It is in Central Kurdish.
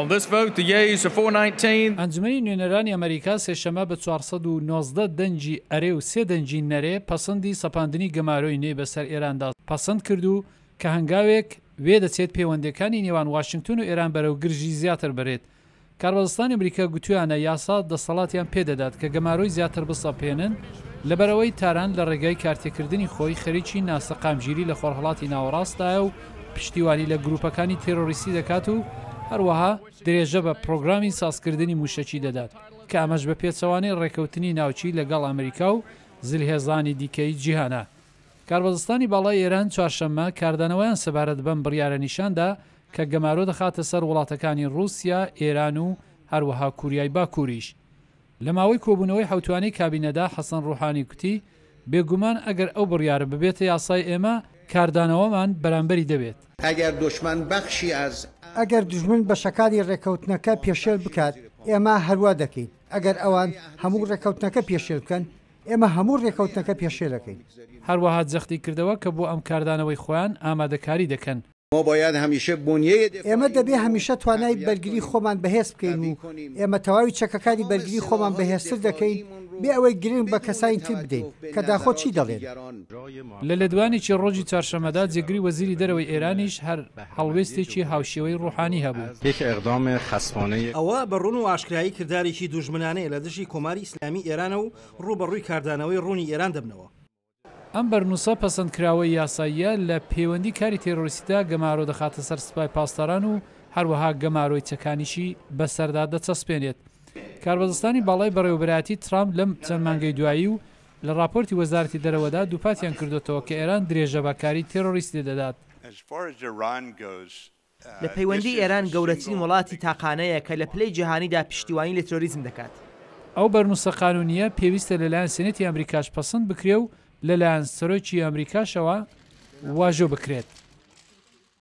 On this vote, the yeas are 419. ئەنجومەنی نوێنەرانی ئەمەریکا سێشەممە بە 419 دەنگی ئەرێ و سێ دەنگی نەرێ پەسەندی سەپاندنی گەمارۆی نوێی بەسەر ئێراندا پەسەند کرد و کە هەنگاوێک وێدەچێت پێوەندییەکانی نێوان واشنگتۆن و ئێران بەرەو گرژی زیاتر بەرێت. کاربەدەستانی ئەمریکا گوتویانە یاسا دەسەڵاتیان پێدەدات کە گەمارۆی زیاتر بسەپێنن لەبەرئەوەی تاران لە ڕێگای کارتێکردنی خۆی خەریکی ناسەقامگیری لە خۆرهەڵاتی ناوەڕاستدایە و پشتیوانی لە گروپەکانی تێرۆریستی دەکات و هەروەها درێژە بە پرۆگرامی سازکردنی موشەکی دەدات کە ئەمەش بە پێچەوانەی ڕێکەوتنی ناوکی لەگەڵ ئەمریکا و زلهێزانی دیکەی جیهانە. کاربەدەستانی باڵای ئێران چوارشەممە کاردانەوەیان سەبارەت بەم بڕیارە نیشان دا کە گەمارۆ دەخاتە سەر وڵاتەکانی ڕووسیا، ئێران و هەروەها کوریای باکووریش. لە ماوەی کۆبوونەوەی حەوتوانەی کابینەدا حەسەن ڕوحانی کوتی، بێگومان ئەگەر ئەو بڕیارە ببێتە یاسای ئێمە، کاردانەوەمان بەرامبەری دەبێت. ئەگەر دوژمن بەشەکانی ڕێککەوتنەکە پێشێل بکات، ئێمە هەروا دەکەین. ئەگەر ئەوان هەموو ڕێککەوتنەکە پێشێل بکەن، ئێمە هەموو ڕێکەوتنەکە پێشێل دەکەین. هەروەها جەختی کردەوە کە بۆ ئەم کاردانەوەی خۆیان ئامادەکاری دەکەن. ئێمە دەبێ هەمیشە توانای بەرگری خۆمان بەهێز بکەین و ئێمە تەواوی چەکەکانی بەرگری خۆمان بەهێزتر دەکەین بێ ئەوەی گرنگ بە کەسانی تر بدەین کە داخۆ چی دەڵێن. لە لێدوانێکی ڕۆژی چوارشەممەدا جێگری وەزیری دەرەوەی ئێرانیش هەر هەڵوێستێکی هاوشێوەی ڕوحانی هەبوو. ئەوە بە ڕوون و ئاشکرایی کردارێکی دوژمنانەیە لە دژی کۆماری ئیسلامی ئێرانە و ڕووبەڕووی کاردانەوەی ڕوونی ئێران دەبنەوە. ئەم بەرنووسە پەسەندکراوەی یاساییە لە پەیوەندی کاری تێرۆریستیدا گەمارۆ دەخاتە سەر سپای پاسداران و هەروەها گەمارۆی چەکانیشی بەسەردا دەچەسپێنێت. کاربەدەستانی باڵای بەڕێوەبەرایەتی ترامپ لەم چەند مانگەی دوایی و لە ڕاپۆرتی وەزارەتی دەرەوەدا دووپاتیان کردۆتەوە کە ئێران درێژە بە کاری تێرۆریستی دەدات. لە پەیوەندی ئێران گەورەترین وڵاتی تاقانەیە کە لە پلەی جیهانیدا پشتیوانی لە ترۆریزم دەکات. ئەو بەرنووسە قانوونییە پێویستە لەلایەن سێنێتی ئەمریکاش پەسند بکرێ و لەلایەن سەرۆکی ئەمریکاشەوە واژۆ بکرێت.